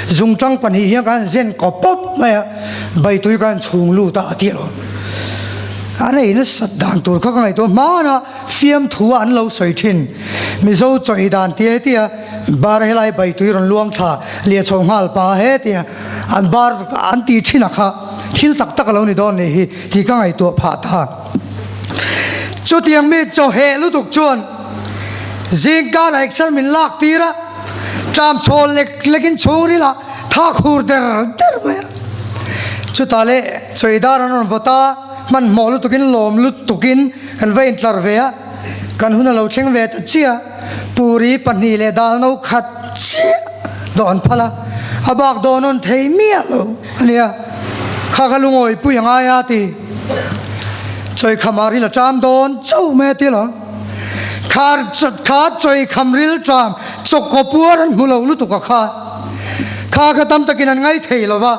[SPEAKER 1] Zungtang pahnih hian khan zen kaw pawp mai a, baitui khan chhung lut a, a ti alawm. An ei nasat dan tur kha ka ngaihtuah hmana fiamthu a an lo sawi thin. Mizo chaw ei dan tia hetia bar helai baitui rawn luang thla liah chho nghal pa hetia an bar an tih thin a kha thil tak tak a lo ni dawn nih hi tih ka ngaihtuah phah ta. Chutiang mi chaw heh lutuk chuan zingkar exer min lak tir a, tram chhawl lek lekin chhungril ah tha khur der der mai a. Chutah leh chawidar an rawn vawt a, hmanhmawh lutukin lawm lutukin kan va intlar ve a, kan hun a lo thleng ve ta chiah. Puri pahnih leh dal no khat chiah dawh an phal a, a bak dawn awn thei miah lo a nia. Kha kha lungawi pui a ngai a ti. Chawikham ah ril a ṭam dawn chauh mai a ti lo. Khar kha chawi kham rilṭam chawkkaw puar an hmu lo lutuk a kha. Kha kha tam takin an ngai thei lo va,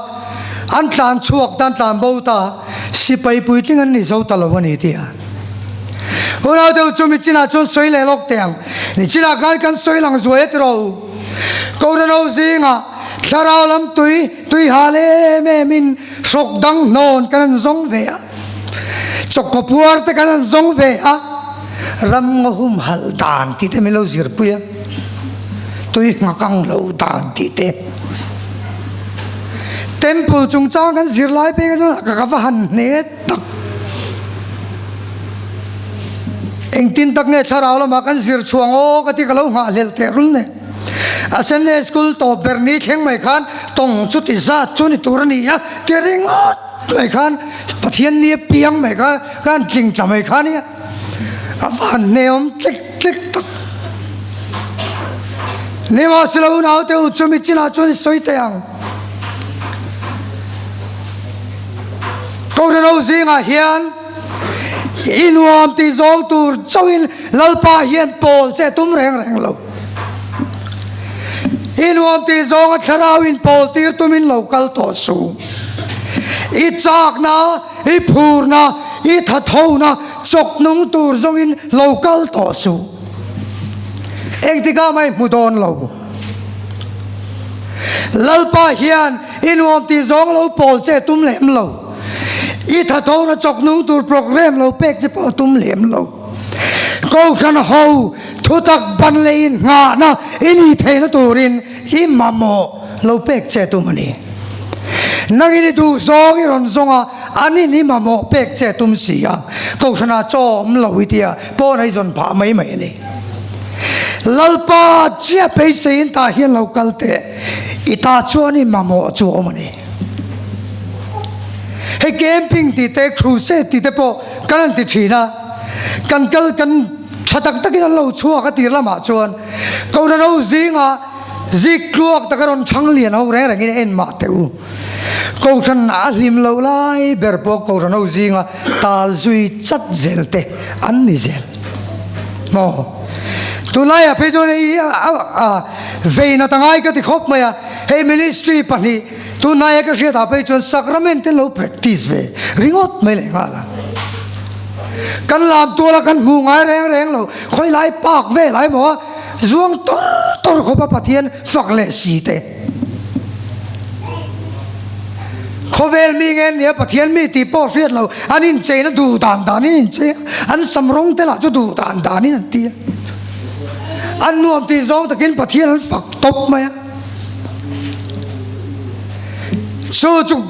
[SPEAKER 1] an tlan chhuak ta, an tlan bo ta, sipai puitling an ni zo ta lo a ni tih a. Unau deuh chu michinah chuan sawi leh lawk teh ang. Nichinah khan kan sawi lang zuai a ti rawh u. Kohhran ho zingah thlarau lam tui tui hal em em in hrawk dang hnawn kan han zawng ve a. Chawkkaw puar te kan han zawng ve a. Ram ngaw humhalh dan tih te min lo zirpui a. Tui nghakang lo dan tih te. Temple chungchang kan zir lai pek a chuan ka va han hne tak. Engtin tak nge thlarau lamah kan zir chhuang aw ka ti ka lo nghahhlelh teh rul nen. A Sunday school tawp ber ni thleng mai khan tawng chu ti zat chu ni tur a ni a ti ringawt mai khan Pathian ni a piang mai kha khan tling tla mai kha nia a van hneawm tlek tlek tak. Nimahsela unaute u chumi chinah chuan i sawi teh ang. Kohhran ho zingah hian i nuam tih zawng tur chauhin Lalpa hian pawl che tum reng reng lo. I nuam tih zawnga thlarau in pawl tir tumin lo kal tawh suh. I chakna, i phurna, i thathona chawk nung tur zawngin lo kal tawh suh. Engtikah mah i hmu dawn lo. Lalpa hian i nuam tih zawng lo pawl che tum lem lo. I thathona chawk nung tur programme lo pek che pawh tum lem lo. Kohhran ho thutak ban leh in nghahna i ni theihna turin i mamawh lo pek che tum a ni. Nangin i duh zawng i rawn zawng a, anin i mamawh pek che tum si a, kohhranah chaw awm lo i tia pawn a i zawn phah mai mai a ni. Lalpa chiah beiseiin tah hian lo kal teh, i ta chuan i mamawh chu a awm a ni. Hei camping tih te, crusade tih te pawh kan han ti thin a, kan kal kan tha tak takin an lo chhuak a tir lamah chuan Kohhran ho zingah zik tluak taka rawn chhang lian ho reng rengin en mah teh u. Kohhran a hlim loh lai ber pawh Kohhran ho zinga tal zui chat zel te an ni zel. Maw? Tunlaiah phei chuan hei hi a veina ta ngai ka ti khawp mai a, hei ministry pahnih tunlaia ka hriatah phei chuan sacrament te an lo practice ve ringawt mai leh nghal a. Kan lam tuala kan hmuh ngai reng reng lo, khawilai park vel emaw a zuang tawr tawr khawp a Pathian fak leh si te. Khawvel mi nge nia Pathian mi tih pawh hriat lo an incheina duh dan danin an inchei a, an sam rawng te lah chu duh dan danin an ti a. An nuam tih zawng takin Pathian an fak tawp mai a. Chu chu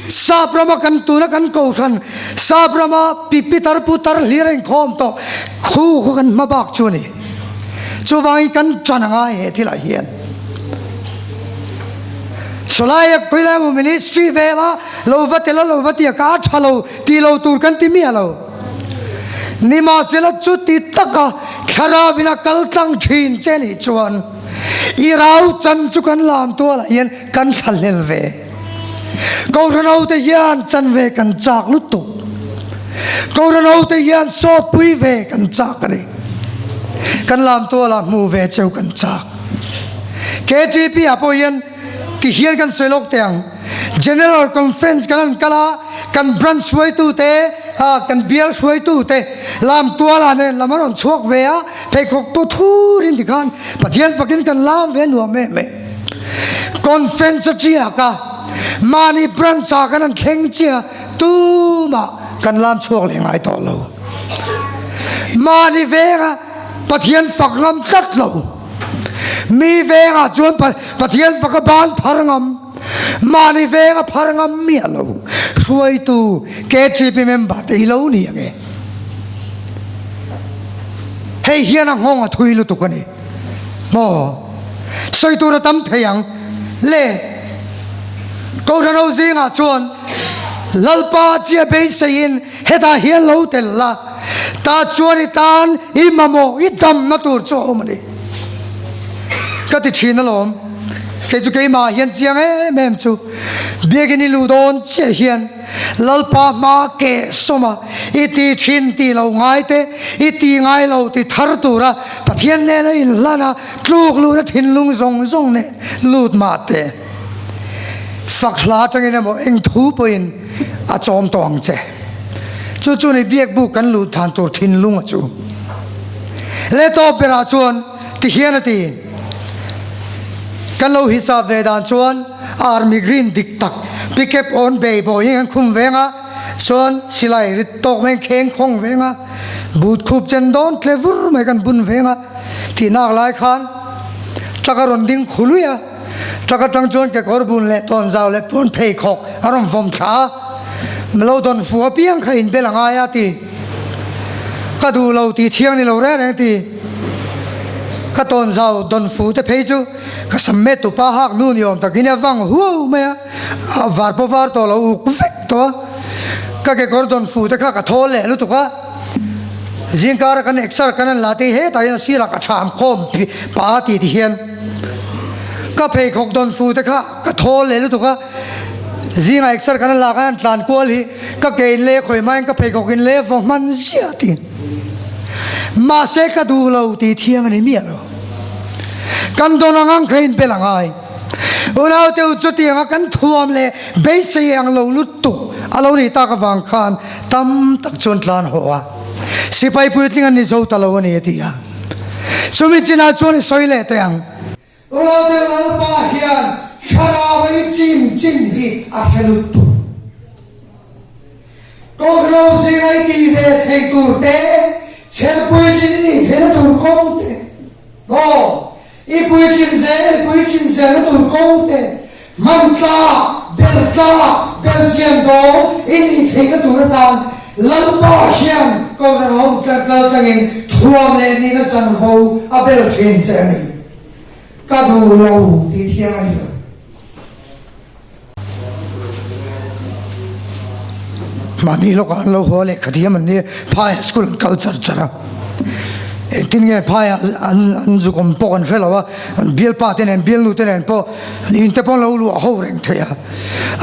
[SPEAKER 1] Sap rama kan tuna kan kohhran Sap rama pi pitar putar hlir a inkhawm tawh khu khu kan hma bak chu a ni. Chuvangin kan ṭan a ngai he thilah hian. Sawlaia khawilai emaw ministry vela lo va tel a lo va tia ka a ṭha lo tih lo tur kan ti miah lo. Nimahsela chuti taka thlarauin a kal tlang ṭhin che nih chuan i rau chan chu kan lam tualah hian kan thlahlel ve. Kohhran hote hian chan ve kan chak lutuk. Kohhran hote hian sawtpui ve kan chak a ni. Kan lam tualah hmu ve cheu kan chak. KTP ah pawh hian ti hian kan sawi lawk teh ang. General Conference kan han kal a, kan branch hruaitu te, kan bial hruaitu te lam tualah nen lam a rawn chhuak ve a, pheikhawk pawh thurin tikhan Pathian fakin kan lam ve nuam em em. Conference a tiak a, mahni branch ah kan han thleng chiah tumah kan lam chhuak leh ngai tawh lo. Mahni venga Pathian fak ngam tlat lo. Mi vengah chuan Pathian fak a ban phar ngam. Mahni venga phar ngam miah lo. Hruaitu KTP member te hi lo ni ange. Hei hian a nghawng a thui lutuk a ni. Maw? Sawi tur a tam thei ang. Le, Kohhran ho zingah chuan Lalpa chia beiseiin hetah hian lo tel la, tah chuan i tan i mamawh i damna tur chu a awm a ni. Ka ti thin alawm. Kei chu keimah hian chiang em em chu Biakinn i luh dawn chiah hian. Lalpa hma keh sawma i ti thin tih lo ngai te, i ti ngai lo ti thar tura Pathian nena inhlan a tluk luhna thinlung zawng zawng nen lut mah teh. Fak hla atangin emaw eng thu pawhin a chawm tawh ang che. Chu chu ni biakbuk kan luh than tur thinlung a chu. Leh tawp berah chuan ti hian a ti. Kan lo hisap ve dan chuan Army Green dik tak pickup awn bei bawiin an khum veng a, chuan silai rit tawk mai an kheng khawng veng a, boot khup chen dawn tle vur mai kan bun veng a tih nak lai khan truck a rawn ding khului a, truck atang chuan kekawr bun leh tawnzau leh pawn pheikhawk a rawn vawm thla a, lo dawn fu apiang kha inbel a ngai a ti. Ka duh lo tih thiang ni lo reng reng ti. Ka tawnzau dawn fu te phei chu ka sam met tupa hak nu ni awm takin a vang huau mai a, a var pawh var tawh lo uk vek tawh a. Ka kekawr dawn fu te kha ka thawl leh lutuk a, zingkara kan exer kan an la te hi hetah hian a sirah ka tham khawm pah a ti ti hian ka pheikhawk dawn fu te kha ka thawl leh lutuk a, zingah exer kan an lak a an tlan kual hi ka ke in leh khawi hmain ka pheikhawk in leh vaw hman ziah ti. Mahse ka duh lo tih thiang a ni miah lo. Kan dawn ang ang kha inbel a ngai. Unaute u chutianga kan thuam leh beisei ang lo lutuk a lo nih tak avang khan tam tak chuan tlan haw a, sipai puitling an ni zo ta lo a ni a ti a. Chumi chinah chuan i sawi leh teh ang. Unaute Lalpa hian thlarau a i chim chin hi a hre lutuk. Kohhran zinga i tih ve theih tur te, chher puitlin i nih theihna tur kawng te, maw i puitlin zel i puitlin zelna tur kawng te, hman tlak, bel tlak, bel chian dawl i nih theihna tur atan Lalpa hian Kohhran ho kal tlangin thuam leh nihna chanvo a bel thin che a ni. Ka duh lo tih thiang a ni lo. Mahni lawkah an lo haw leh khathiam an ni phaiah school an kal char char a, engtin nge phaiah an an zuk awm pawh kan hre lo a, an bialpa te nen bialnu te nen pawh an in te pawh an lo luah ho reng thei a,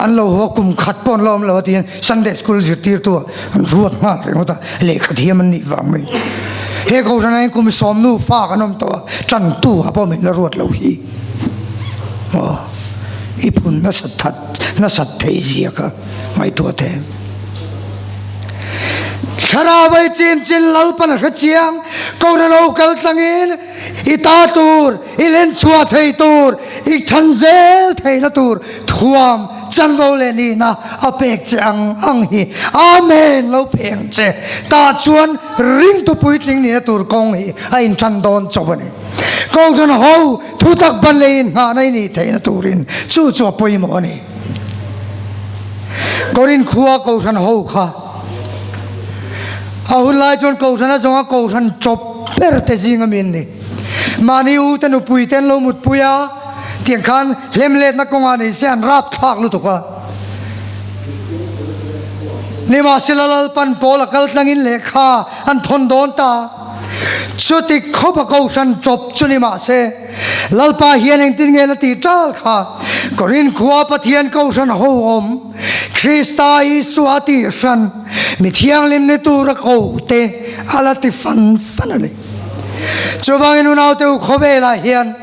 [SPEAKER 1] an lo haw kum khat pawh an lo awm lo a tiin Sunday school zirtirtu ah an ruat nghal ringawt a, lehkhathiam an nih vang mai. He kohhranah hian kum sawmnu fa kan awm tawh a, tantu ah pawh min la ruat lo hi. Aw, i phun nasat that nasat theih zia kha ngaihtuah teh. Thlarau ai chin chin Lalpan a hre chiang, Kohhran ho kal tlangin i ta tur, i len chhuah thei tur, i than zel theihna tur thuam chanvo leh nihna a pek che ang ang hi. Amen! Lo pe ang che. Tah chuan ringtu puitling nihna tur kawng hi a intan dawn chauh a ni. Kohhran ho thutak ban leh inngahna i nih theihna turin chu chu a pawimawh a ni. Korin khua Kohhran ho kha a hun lai chuan Kohhran a zawnga Kohhran chawp ber te zing ami an ni. Mahni u te nupui te an lo mutpui a, tiang khan hlemletna kawngah nei se an rapthlak lutuk a. Nimahsela Lalpan pawl a kal tlangin lehkha an thawn dawn ta. Chuti khawp a kohhran chawp chu ni mah se, Lalpa hian engtin nge la tih tal kha Korin khua Pathian kohhran ho awm, Krista Isua tih hran, mi thianghlim ni tura ko te a la ti fan fan a ni. Chuvangin unaute u khawvelah hian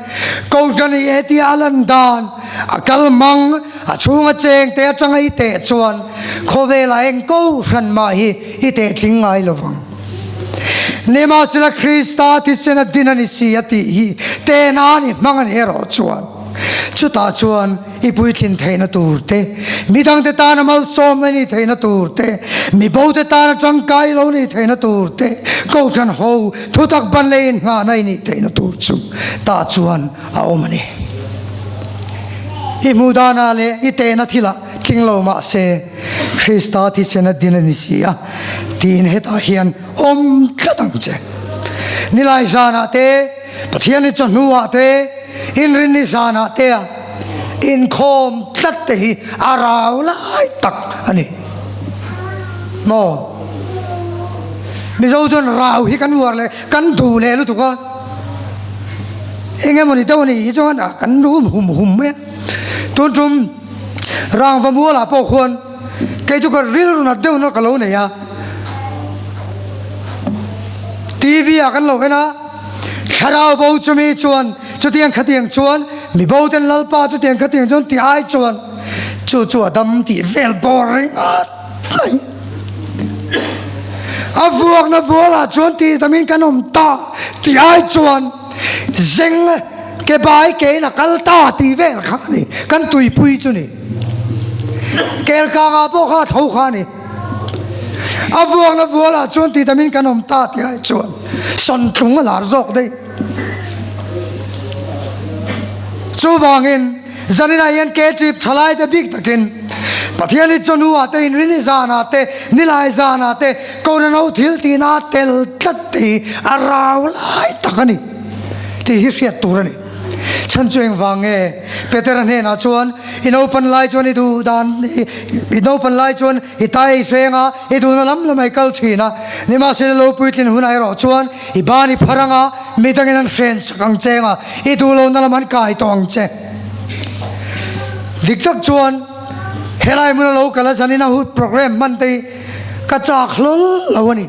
[SPEAKER 1] kohhran i hetia a lan dan, a kal mang, a chhunga cheng te atanga i teh chuan khawvelah eng kohhran mah hi i teh tling ngai lovang. Nimahsela Krista thisen a din a ni si a tih hi tehna a ni hmang a ni erawh chuan chutah chuan i puitlin theihna tur te, midangte tana malsawmna i nih theihna tur te, mibote tana tangkai lo nih theihna tur te, Kohhran ho thutak ban leh inngahna i nih theihna tur chu tah chuan a awm a ni. I hmuh danah leh i tehna thilah tling lo mah se Krista thisen a din a ni si a. Tiin hetah hian awm tlat ang che. Nilai zanah te, Pathian i chawhnuah te, inrinni zanah te a inkhawm tlat te hi a rau lai tak a ni. Maw? Mizo chuan rau hi kan uar leh kan duh leh lutuk a, eng emawni deuh a nih hi chuan a kan rum hum hum mai a. Tun tum Rangvamualah pawh khuan. Kei chu ka rilru nat deuhna ka lo nei a. TV ah kan lo en a, thlarau bo chumi chuan chutiang khatiang chuan mi bo ten Lalpa chutiang khatiang chuan ti ai chuan chu chu a dam tih vel bawr ringawt mai. A vuakna vualah chuan tih tamin kan awm ta tih ai chuan zeng ke bai kein a kal ta tih vel kha a ni, kan tuipui chu ni. Kelkangah pawh kha a tho kha a ni. A vuakna vualah chuan tih tamin kan awm ta tih ai chuan sawntlung a lar zawk daih. Chuvangin zaninah hian ke trip thalai te bik takin Pathian hi chawhnuah te inrini zanah te nilai zanah te Kohhran ho thil tihna a tel tlat te hi a rau lai tak a ni tih hi hriat tur a ni. Chhan chu engvang nge? Petera hnenah chuan i naupan lai chuan i duh dan i naupan lai chuan i tai i hreng a, i duhna lam lamah i kal thin a, nimahsela lo puitlin hunah erawh chuan i ban i phar ang a, mi dangin an hren sak ang che anga i duh lohna lam an kai tawh ang che. Dik tak chuan helai hmuna lo kal a zanin a hun programme hman te hi ka chak hlawl lo a ni.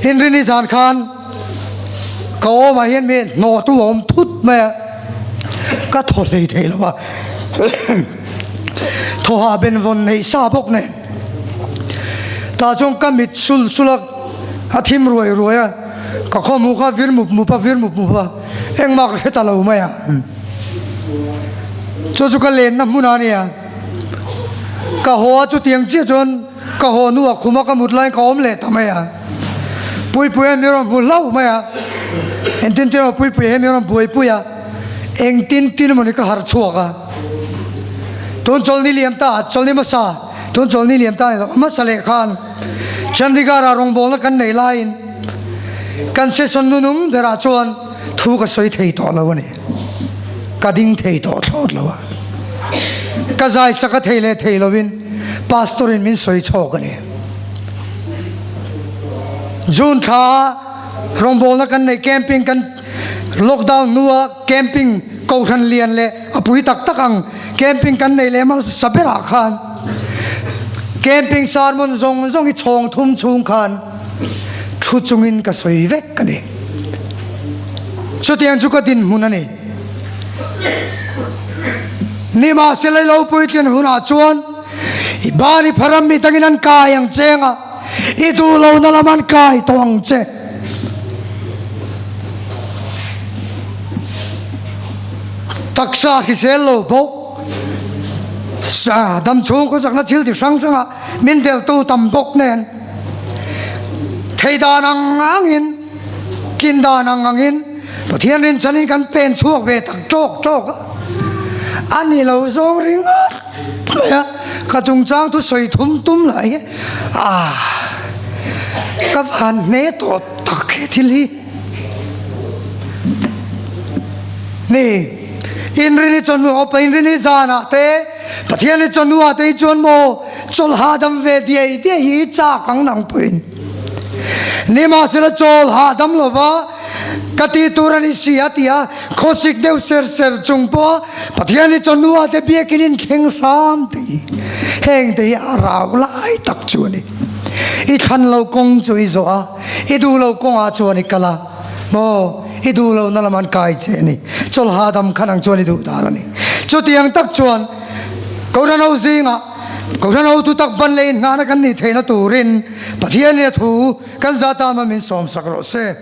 [SPEAKER 1] Inrini zan khan ka awmah hian mi hnawhtu a awm thut mai a, ka thaw hlei thei lo a, thawhah benvawn neih sa bawk nen tah chuan ka mit sul sul a, a thim ruai ruai a, ka khawhmuh kha vir mup mup a, vir mup mup a, engmah ka hre ta lo mai a, chu chu ka lenna hmun a nia, ka haw a chutiang chiah chuan. Ka haw hnuah khuma ka mut laiin ka awm leh ta mai a, Puipuia hian min rawn hmu hlauh mai a, engtin tin emaw Puipuia hian min rawn buaipui a, engtin tin emaw ni ka harh chhuak a, tun chawlhni liam ta, chawlhni hmasa, tun chawlhni liam ta ni lo, hmasa leh khan Chandigarh ah rawngbawlna kan neih laiin kan session nunung berah chuan thu ka sawi thei tawh lo a ni, ka ding thei tawh thlawt lo a, ka zai sak a thei leh thei lovin. Pastor in min sawi chhawk a ni. June thla rawngbawlna kan neih camping kan lockdown hnua camping kohhran lian leh a pui tak tak ang camping kan neih leh hmasa berah khan camping sermon zawng zawng hi chhawng thum chhung khan thu chungin ka sawi vek a ni. Chutiang chu ka dinhmun a ni. Nimahsela i lo puitlin hunah chuan i ban i pharam mi tangin an kai ang che anga i duh lohna lam an kai tawh ang che. Taksa hrisel lo bawk, dam chhung khawsakna thil chi hrang hrangah min deltu tam bawk nen thei dan ang angin Tlin dan ang angin Pathian rinchhanin kan pen chhuak ve tak tawk tawk a, a ni lo zawng ringawt mai a, ka chungchang thu sawi thum tum lah hi ah ka van hne tawh tak he thil hi. Ni, Inrini chawhnu awpa Inrini zanah te Pathian i chawhnuah te hi chuan maw chawlh hahdam ve diai diai hi i chak ang nang pawhin. Nimahsela chawl hahdam lova ka tih tur a ni si a ti a, khawsik deuh ser ser chung pawha Pathian hi chawhnuah te biakin in thleng hram tih hi heng te hi a rau lai tak chu a ni. I thlan lo kawng chu i zawh a, i duh lo kawngah chuan i kal a, maw i duh lohna lam an kai che a ni. Chawl hahdam khan ang chuan i duh dan a ni. Chutiang tak chuan Kohhran ho zingah Kohhran hotu tak ban leh inhnahna kan nih theihna turin Pathian leh a thu kan za tama min sawmsak rawh se.